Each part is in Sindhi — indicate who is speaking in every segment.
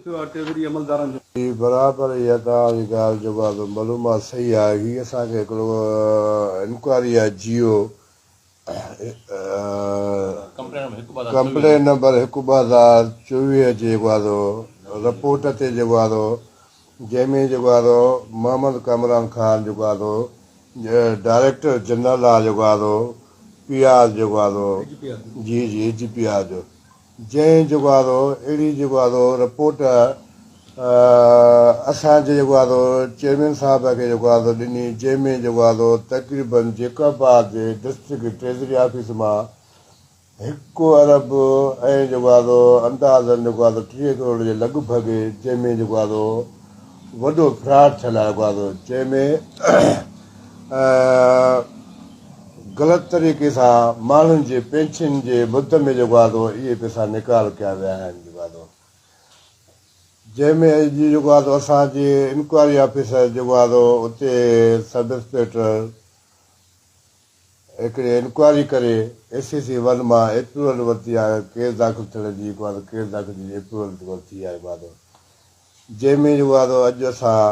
Speaker 1: ٿيو آهي ٽريزري عملدارن جو.
Speaker 2: جي برابر اها توهان جي ڳالهه جيڪو آهي سو معلومات صحيح آهي هي اسان کي هڪڙو انڪوائري آهي جيو ڪمپلين نمبر 1 2024 جي جيڪو آهي سو رپورٽ تي جيڪو آهي سو جنهن ۾ جيڪو آهي سو محمد ڪامران خان جيڪو آهي سو ڊائريڪٽر جنرل آهي جيڪو آهي سو پي آر جيڪو آهي سو جي جي اي جي پي آر جو جنهن جيڪو آهي سو اهڙي جيڪو آهي سو رپورٽ اسان جي جيڪو آهي سو چيئرمين صاحب کي جيڪو آهي سو ڏني، جنهن ۾ جيڪو آهي سو تقريبن جيڪب آباد جي ڊسٽرڪٽ ٽريزري آفيس مان 1 ارب ۽ جيڪو آهي سو اندازن جيڪو آهي سو 30 ڪروڙ جي لڳ ڀڳ، جنهن ۾ جيڪو آهي سو وڏو فراڊ ٿيل آهي جيڪو آهي سو جنهن ۾ غلط طريقي سان ماڻهن جي پينشن جي مد ۾ جيڪو آهي سو اهي پئسا نيڪال ڪيا ويا آهن جيڪو آهي سو جنهن ۾ اڄ جيڪو آهي سو اسان جي انڪوائري آفيسر جيڪو آهي سو اتي سب انسپيڪٽر هڪڙي انڪوائري ڪري ايس سي سي 1 مان اپروول ورتي آهي، ڪيس داخل ٿيڻ جي جيڪو آهي سو ڪيس داخل ٿيڻ جي اپروول ورتي آهي جيڪو آهي سو جنهن ۾ جيڪو آهي سو اڄ اسان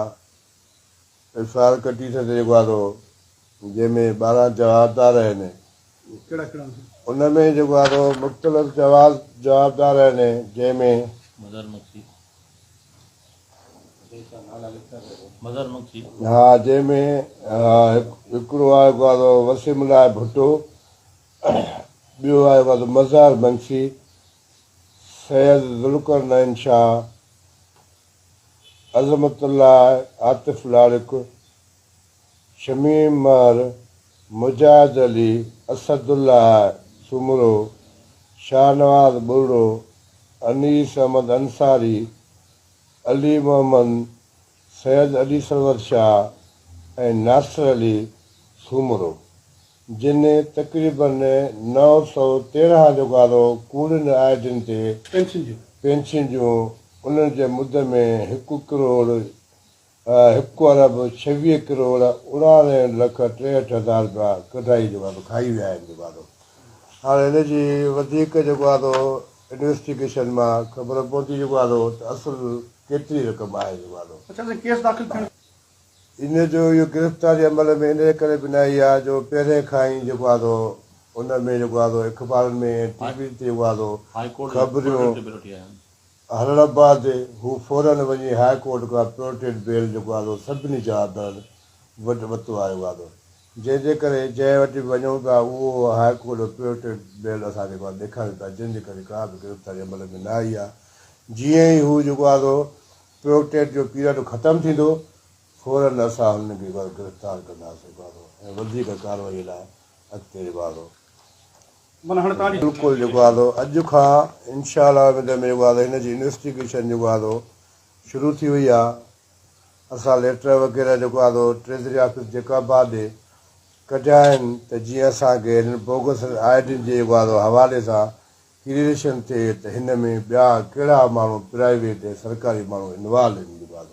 Speaker 2: ايف I R ڪٽي ٿي ته جيڪو آهي سو جنهن ۾ 12 جوابدار آهن.
Speaker 1: ڪهڙا ڪهڙا آهن؟
Speaker 2: ان ۾ جيڪو آهي سو مختلف جوابدار آهن جنهن ۾.
Speaker 3: مظهر مگسي مظهر مگسي.
Speaker 2: ها جنهن ۾ هڪڙو آهي جيڪو آهي سو وسيم الله ڀٽو، ٻيو آهي جيڪو آهي سو مظهر مگسي، سيد ذوالقرنين شاهه، عظمت الله، عاطف لاڙڪ، شميم مهر، مجاهد علي، اسد الله سومرو، شاهنواز ٻرڙو، انيس احمد انصاري، علي محمد، سيد علي سرور شاهه ۽ ناصر علي سومرو جن تقريبن 913 جوڳارو ڪوڙين آئيڊين تي پينشن جون انهن جي مد ۾ هڪ ڪروڙ هڪ ارب 26 ڪروڙ 89 لک 63 هزار رپيا ڪڍائي جوڳارو کائي ويا آهن جوڳارو هاڻي هن جي وڌيڪ جوڳارو انويسٽيگيشن مان خبر پوندي جوڳارو ته اصل ڪيتري رقم آهي جوڳارو.
Speaker 1: اڇا سائين ڪيس داخل ٿيڻ.
Speaker 2: ان جو اهو گرفتاري عمل ۾ انهيء ڪري به نه آئي آهي جو پهرين کان ئي جيڪو آهي سو ان ۾ جيڪو آهي سو اخبارن ۾ ۽ ٽي وي تي جيڪو آهي سو خبريون هلڻ بعد هو فورن وڃي هاء ڪورٽ کان پروٽيڊ بيل جيڪو آهي سو سڀني جوابدارن وٽ ورتو آهي جيڪو آهي سو جنهن جي ڪري جنهن وٽ به وڃون پيا اهو هاء ڪورٽ جو پروٽيڊ بيل اسان کي جيڪو آهي ڏيکارين پيا جنهن جي ڪري ڪا به گرفتاري عمل ۾ نه آئي آهي جيئن ئي هو جيڪو آهي سو پروٽيڊ جو پيريڊ ختم ٿيندو فورن اسان هنن کي گرفتار ڪنداسين ۽ وڌيڪ ڪارروائي لاء اڳتي وارو. بلڪل جيڪو آهي سو اڄ کان انشاء الله اميد ۾ جيڪو آهي هن جي انويسٽيگيشن جيڪو آهي سو شروع ٿي وئي آهي اسان ليٽر وغيره جيڪو آهي سو ٽريزري آفيس جيڪب آباد ڏي ڪڍيا آهن ته جيئن اسان کي هنن بوگس آء ڊين جي جيڪو آهي سو حوالي سان ڪليئريشن ٿئي ته هن ۾ ٻيا ڪهڙا ماڻهو پرائيويٽ ۽ سرڪاري ماڻهو انوالو آهن جيڪو آهي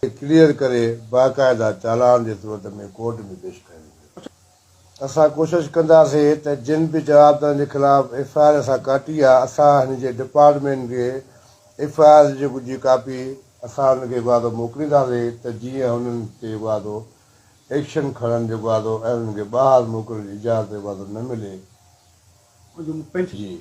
Speaker 2: سو ڪليئر ڪري باقاعده چالان جي صورت ۾ ڪورٽ ۾ پيش ڪيو ويندو. اسان ڪوشش ڪنداسين ته جن به جوابدارن جي خلاف ايف I R اسان ڪاٽي آ اسان هن جي ڊپارٽمينٽ کي ايف I R جي ڪاپي اسان هنن کي جيڪو آ سو موڪلينداسين ته جيئن هنن تي جيڪو آ سو ايڪشن کڻن جيڪو آ سو ۽ هنن کي ٻاهر موڪلڻ جي اجازت جيڪو آ سو نه ملي. جي.